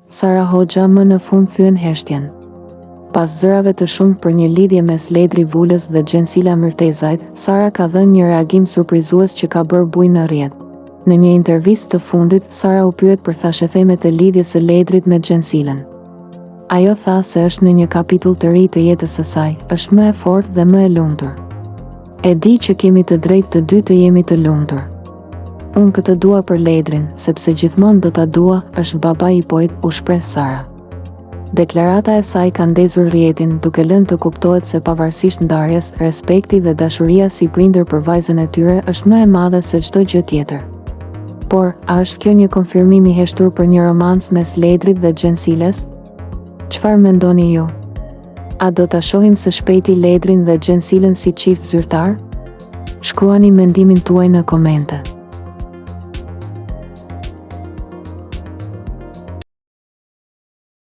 Sara Hoxha më në fund thyen heshtjen. Pas zërave të shumtë për një lidhje mes Ledri Vulës dhe Xhensila Myrtezajt, Sara ka dhënë një reagim surprizues që ka bërë bujë në rrjet. Në një intervistë të fundit, Sara u pyet për thashethemet e lidhjes së Ledrit me Xhensilën. Ajo tha se është në një kapitull të ri të jetës së saj, është më e fortë dhe më e lumtur. E di që kemi të drejtë të dy të jemi të lumtur. Unë këtë dua për Ledrin, sepse gjithmonë do ta dua, është babai i Poit, u shpreh Sara. Deklarata e saj ka ndezur rrjetin, duke lënë të kuptohet se pavarësisht ndarjes, respekti dhe dashuria si prindër për vajzën e tyre është më e madhe se çdo gjë tjetër. Por, a është kjo një konfirmim i heshtur për një romancë mes Ledrit dhe Xhensiles? Çfarë mendoni ju? A do ta shohim së shpejti Ledrin dhe Xhensilën si çift zyrtar? Shkruani mendimin tuaj në komente.